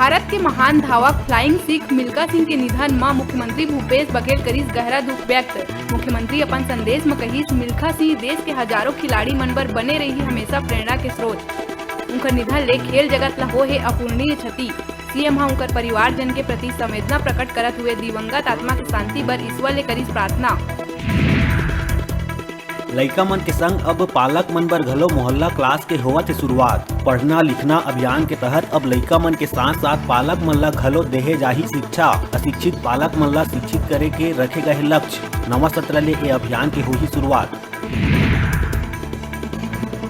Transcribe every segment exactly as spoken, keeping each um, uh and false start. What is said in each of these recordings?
भारत के महान धावक फ्लाइंग सिख मिल्खा सिंह के निधन म मुख्यमंत्री भूपेश बघेल करिस गहरा दुख व्यक्त। मुख्यमंत्री अपन संदेश म कहिस, मिल्खा सिंह देश के हजारों खिलाड़ी मन बर बने रही हमेशा प्रेरणा के स्रोत। उनकर निधन ले खेल जगत ल हो हे अपूरणीय क्षति। सीएम ह उनकर परिवारजन के प्रति संवेदना प्रकट करत हुए दिवंगत आत्मा के शांति बर ईश्वर ले करिस प्रार्थना। लइका मन के संग अब पालक मन बर घलो मोहल्ला क्लास के होवत हे शुरुआत। पढ़ना लिखना अभियान के तहत अब लइका मन के साथ साथ पालक मन ला घलो देहे जाही शिक्षा। अशिक्षित पालक मन ला शिक्षित करे के रखे गए हे लक्ष्य। नवा सत्र ले ए अभियान के होही शुरुआत।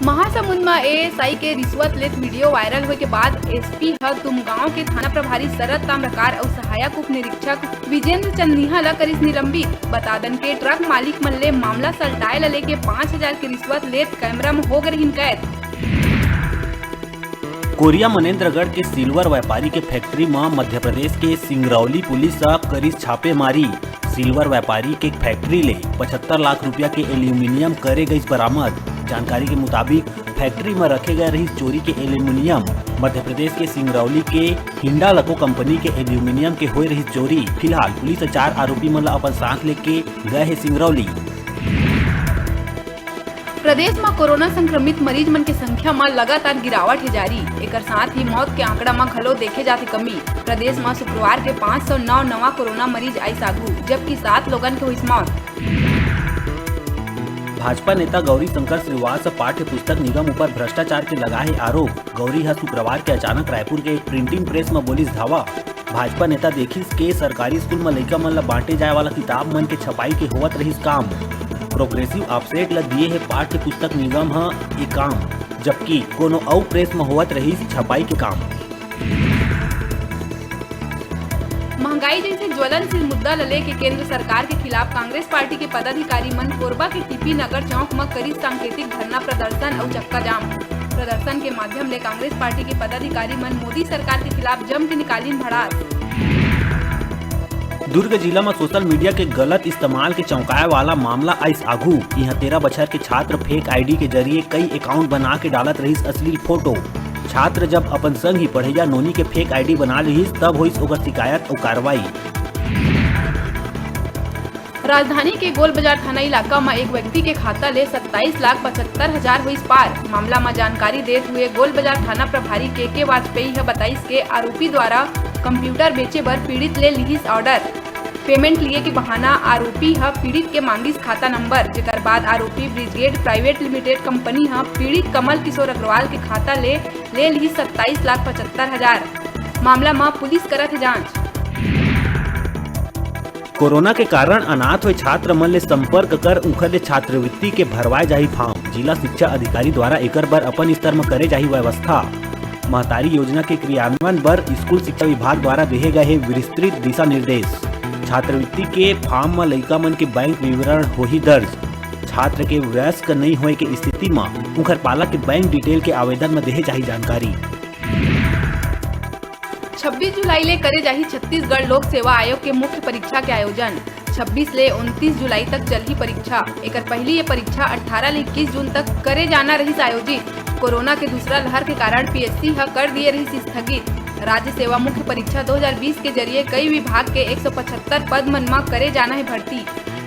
महासमुंद म एएसआई के रिश्वत लेत वीडियो वायरल होय के बाद एसपी ह तुमगांव के थाना प्रभारी शरद ताम्रकार अउ सहायक उप निरीक्षक विजेंद्र चंदनिहा ल करिस निलंबित। बता दन के ट्रक मालिक मन ले मामला सलटाए ल लेके पाँच हजार के रिश्वत लेत कैमरा म हो गे रहिन कैद। कोरिया मनेंद्रगढ़ के सिल्वर व्यापारी के फैक्ट्री म मध्य प्रदेश के सिंगरौली पुलिस ह करिस छापेमारी। सिल्वर व्यापारी के फैक्ट्री ले पचहत्तर लाख रुपया के एल्यूमिनियम करे गइस बरामद। जानकारी के मुताबिक, फैक्ट्री म रखे गए रहिस चोरी के एल्यूमिनियम। मध्य प्रदेश के सिंगरौली के हिंडालको कंपनी के एल्यूमिनियम के होए रहिस चोरी। फिलहाल पुलिस ह चार आरोपी मन ल अपन साथ लेके गए हे सिंगरौली। प्रदेश म कोरोना संक्रमित मरीज मन के संख्या म लगातार गिरावट हे जारी। एकर साथ ही मौत के आंकड़ा म घलो देखे जाथे कमी। प्रदेश म शुक्रवार के पाँच सौ नौ नवा कोरोना मरीज आइस आघू, जबकि सात लोगन के होइस मौत। भाजपा नेता गौरी शंकर श्रीवास ह पाठ्य पुस्तक निगम ऊपर भ्रष्टाचार के लगाए हे आरोप। गौरी ह शुक्रवार के अचानक रायपुर के एक प्रिंटिंग प्रेस म बोलिस धावा। भाजपा नेता देखिस के सरकारी स्कूल म लइका मन ल बांटे जाए वाला किताब मन के छपाई के होवत रहिस काम। प्रोग्रेसिव ऑफसेट ल दिए हे पाठ्य पुस्तक निगम ह ए काम, जबकि कोनो अउ प्रेस म होवत रहिस छपाई के काम। महंगाई जइसे ज्वलनशील मुद्दा ल लेके केंद्र सरकार के खिलाफ कांग्रेस पार्टी के पदाधिकारी मन कोरबा के टीपी नगर चौक म करिस सांकेतिक धरना प्रदर्शन अउ चक्का जाम। प्रदर्शन के माध्यम ले कांग्रेस पार्टी के पदाधिकारी मन मोदी सरकार के खिलाफ जम के निकालिन भड़ास। दुर्ग जिला म सोशल मीडिया के गलत इस्तेमाल के चौंकाए वाला मामला आइस आघू। इहां तेरह बछर के छात्र फेक आईडी के जरिए कई अकाउंट बना के डालत रहिस अश्लील फोटो। छात्र जब अपन संग ही पढ़इया नोनी के फेक आईडी बना लिहिस, तब होइस ओकर शिकायत अउ कार्रवाई। राजधानी के गोलबाजार थाना इलाका म एक व्यक्ति के खाता ले सत्ताईस लाख पचहत्तर हजार होइस पार। मामला म जानकारी देत हुए गोलबाजार थाना प्रभारी के के वाजपेयी ह बताइस के आरोपी द्वारा कंप्यूटर बेचे बर पीड़ित ले लिहिस ऑर्डर। पेमेंट लिए के बहाना आरोपी ह पीड़ित के मांगिस खाता नंबर, जेकर बाद आरोपी ब्रिगेड प्राइवेट लिमिटेड कंपनी ह पीड़ित कमल किशोर अग्रवाल के खाता ले, ले लिहिस सत्ताईस लाख पचहत्तर हजार। मामला म पुलिस करत हे जांच। कोरोना के कारण अनाथ होए छात्र मन ले संपर्क कर उंखर ले छात्रवृत्ति के भरवाए जाही फॉर्म। जिला शिक्षा अधिकारी द्वारा एकर बर अपन स्तर म करे जाही व्यवस्था। महतारी योजना के क्रियान्वयन बर स्कूल शिक्षा विभाग द्वारा देहे गए हे विस्तृत दिशा निर्देश। छात्रवृत्ति के फॉर्म म लइका मन के बैंक विवरण होही दर्ज। छात्र के वयस्क नइ होए के स्थिति म उंखर पालक के बैंक डिटेल के आवेदन म देहे जाही जानकारी। छब्बीस जुलाई ले करे जाही छत्तीसगढ़ लोक सेवा आयोग के मुख्य परीक्षा के आयोजन। छब्बीस ले उनतीस जुलाई तक चलही परीक्षा। एकर पहिली ये परीक्षा अट्ठारह ले इक्कीस जून तक करे जाना रहिस आयोजित। कोरोना के दूसरा लहर के कारण पीएससी ह कर दिए रहिस स्थगित। राज्य सेवा मुख्य परीक्षा दो हज़ार बीस के जरिए कई विभाग के एक सौ पचहत्तर पद मन म करे जाना हे भर्ती।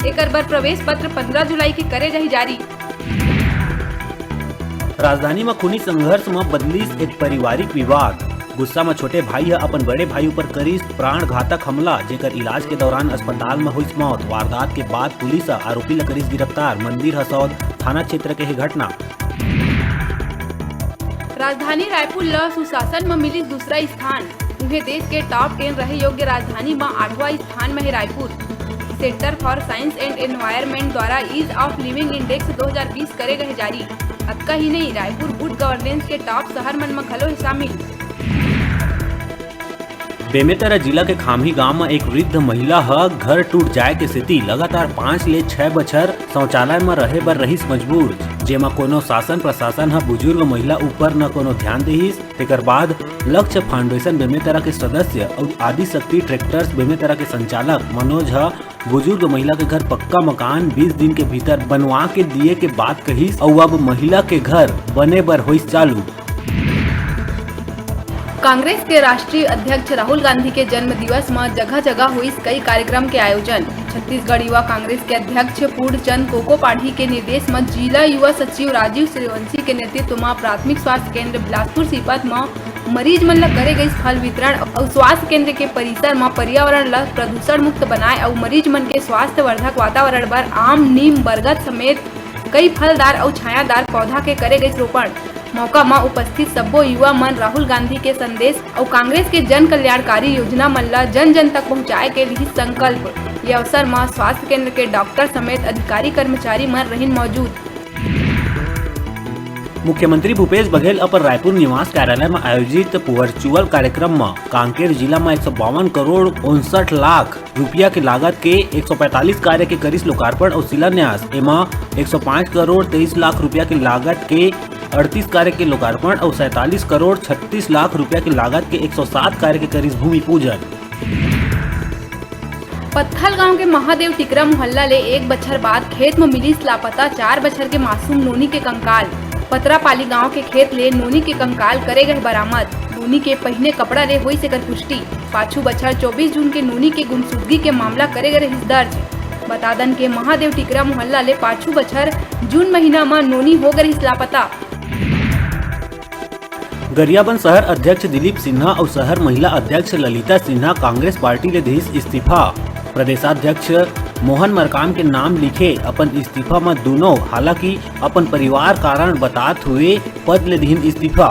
एकर बर प्रवेश पत्र पन्द्रह जुलाई के करे जाही जारी। राजधानी म खूनी संघर्ष म बदलिस एक पारिवारिक विवाद। गुस्सा म छोटे भाई ह अपन बड़े भाई ऊपर करिस प्राण घातक हमला, जेकर इलाज के दौरान अस्पताल म होइस मौत। वारदात के बाद पुलिस ह आरोपी ल करिस गिरफ्तार। मंदिर हसौद थाना क्षेत्र के हे घटना। राजधानी रायपुर ल सुशासन म मिलिस दूसरा स्थान। उहें, देश के टॉप टेन रहे योग्य राजधानी म आठवां स्थान म हे Raipur. Centre for science and environment द्वारा ईज ऑफ लिविंग इंडेक्स दो हज़ार बीस करे गए जारी। अतका ही नहीं, रायपुर गुड गवर्नेंस के टॉप शहर मन म घलो हे शामिल। बेमेतरा जिला के खाम्ही गांव म एक वृद्ध महिला ह घर टूट जाय के सेती लगातार पाँच ले छह बछर शौचालय म रहे बर रहिस मजबूर, जेमा कोनो शासन प्रशासन ह बुजुर्ग महिला ऊपर न कोनो ध्यान देहिस। तेकर बाद लक्ष्य फाउंडेशन बेमेतरा के सदस्य अउ आदिशक्ति ट्रैक्टर्स बेमेतरा के संचालक मनोज ह बुजुर्ग महिला के घर पक्का मकान बीस दिन के भीतर बनवा के दिए के बात कहिस अउ अब महिला के घर बने बर होइस चालू। कांग्रेस के राष्ट्रीय अध्यक्ष राहुल गांधी के जन्म दिवस म जगह-जगह होइस कई कार्यक्रम के आयोजन। छत्तीसगढ़ युवा कांग्रेस के अध्यक्ष पूर्णचंद कोकोपाढ़ी के निर्देश म जिला युवा सचिव राजीव सूर्यवंशी के नेतृत्व म प्राथमिक स्वास्थ्य केंद्र बिलासपुर सीपत म मरीज मन ल करे गइस फल वितरण अउ स्वास्थ्य केंद्र के परिसर म पर्यावरण ल प्रदूषण मुक्त बनाए अउ मरीज मन के स्वास्थ्यवर्धक वातावरण बर आम, नीम, बरगद समेत कई फलदार अउ छायादार पौधा के करे गइस रोपण। मौका म उपस्थित सब्बो युवा मन राहुल गांधी के संदेश अउ कांग्रेस के जन कल्याणकारी योजना मन ल जन जन तक पहुंचाए के लिहिस संकल्प। ये अवसर म स्वास्थ्य केंद्र के डॉक्टर समेत अधिकारी कर्मचारी मन रहिन मौजूद। मुख्यमंत्री भूपेश बघेल अपन रायपुर निवास कार्यालय म आयोजित वर्चुअल कार्यक्रम म कांकेर जिला म एक सौ बावन करोड़ उनसठ लाख रुपया के लागत के एक सौ पैंतालीस कार्य के करिस लोकार्पण अउ शिलान्यास। एमा एक सौ पाँच करोड़ तेईस लाख रुपया के लागत के अड़तीस कार्य के लोकार्पण अउ सैंतालीस करोड़ छत्तीस लाख रुपया के लागत के एक सौ सात कार्य के करिस भूमि पूजन। पत्थल गांव के महादेव टिकरा मोहल्ला ले एक बछर बाद खेत म मिलिस लापता चार बछर के मासूम नोनी के कंकाल। पतरापाली गांव के खेत ले नोनी के कंकाल करे गए बरामद। नोनी के पहिने कपड़ा ले होइस एकर पुष्टि। पाछू बछर चौबीस जून के नोनी के गुमशुदगी के मामला करे गए रहिस दर्ज। बता दन के महादेव टिकरा मोहल्ला ले पाछू बछर जून महीना म नोनी हो गए रहिस लापता। गरियाबंद शहर अध्यक्ष दिलीप सिन्हा अउ शहर महिला अध्यक्ष ललिता सिन्हा कांग्रेस पार्टी ले दिस इस्तीफा। प्रदेशाध्यक्ष मोहन मरकाम के नाम लिखे अपन इस्तीफा म दूनों, हालांकि अपन परिवार कारण बतात हुए पद ले दिहिन इस्तीफा।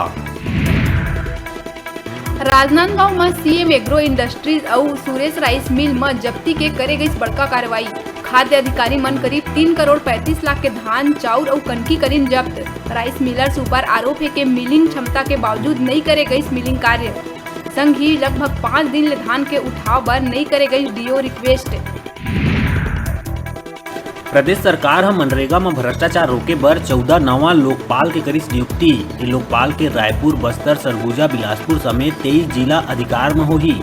राजनांदगांव म सीएम एग्रो इंडस्ट्रीज अउ सुरेश राइस मिल म जब्ती के करे गइस बड़का कार्रवाई। खाद्य अधिकारी मन करीब तीन करोड़ पैंतीस लाख के धान, चाउर अउ कनकी करिन जब्त। राइस मिलर्स ऊपर आरोप हे के मिलिंग क्षमता के बावजूद नइ करे गइस मिलिंग कार्य। संग ही लगभग पाँच दिन ले धान के उठाव बर नइ करे गइस डीओ रिक्वेस्ट। प्रदेश सरकार ह मनरेगा म भ्रष्टाचार रोके बर चौदह नवा लोकपाल के करिस नियुक्ति। ये लोकपाल के रायपुर, बस्तर, सरगुजा, बिलासपुर समेत तेईस जिला अधिकार म होही।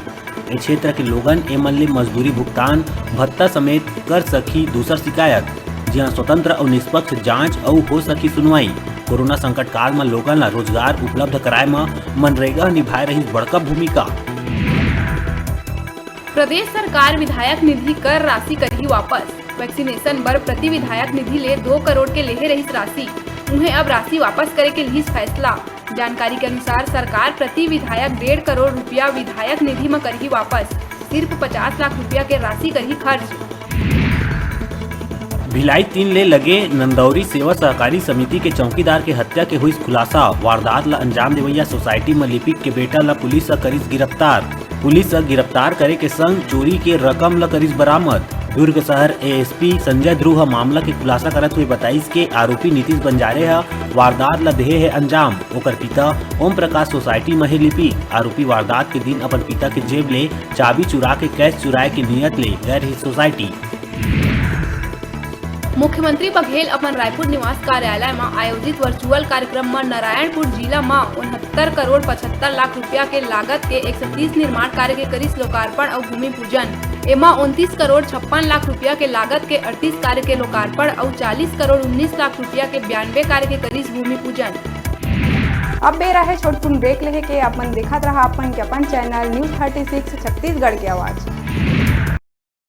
ए क्षेत्र के लोगन एमन ले मजदूरी भुगतान, भत्ता समेत कर सकही दूसर शिकायत, जिहां स्वतंत्र अउ निष्पक्ष जांच अउ हो सकही सुनवाई। कोरोना संकट काल म लोगन ला रोजगार उपलब्ध कराए म मनरेगा निभाए रहिस बड़का भूमिका। प्रदेश सरकार विधायक निधि कर राशि करही वापस। वैक्सीनेशन बर प्रति विधायक निधि ले दो करोड़ के लेहे रहिस राशि, उहें अब राशि वापस करे के लिहिस फैसला। जानकारी के अनुसार, सरकार प्रति विधायक डेढ़ करोड़ रुपया विधायक निधि म करही वापस, सिर्फ पचास लाख रुपया के राशि करही खर्च। भिलाई तीन ले लगे नंदौरी सेवा सहकारी समिति के चौकीदार के हत्या के होइस खुलासा। वारदात ल अंजाम देवइया सोसाइटी म लिपिक के बेटा ल पुलिस ह करिस गिरफ्तार। पुलिस ह गिरफ्तार करे के संग चोरी के रकम ल करिस बरामद। दुर्ग शहर एएसपी संजय ध्रुव ह मामला के खुलासा करत हुए बताइस के आरोपी नीतीश बंजारे ह वारदात ल देहे हे अंजाम। ओकर पिता ओम प्रकाश सोसाइटी म हे लिपिक। आरोपी वारदात के दिन अपन पिता के जेब ले चाबी चुरा के कैश चुराए के नियत ले गए रहिस सोसाइटी। मुख्यमंत्री बघेल अपन रायपुर निवास कार्यालय म आयोजित वर्चुअल कार्यक्रम म नारायणपुर जिला म उनहत्तर करोड़ पचहत्तर लाख रुपया के लागत के एक सौ तीस निर्माण कार्य के करिस लोकार्पण अउ भूमि पूजन। एमा उनतीस करोड़ छप्पन लाख रुपया के लागत के अड़तीस कार्य के लोकार्पण अउ चालीस करोड़ उन्नीस लाख रुपया के बयानबे कार्य के करिस भूमि पूजन। अब बेरा हे छोटकुन ब्रेक लेहे के। अपन देखत रहा अपन के अपन channel news thirty six Chhattisgarh के आवाज़।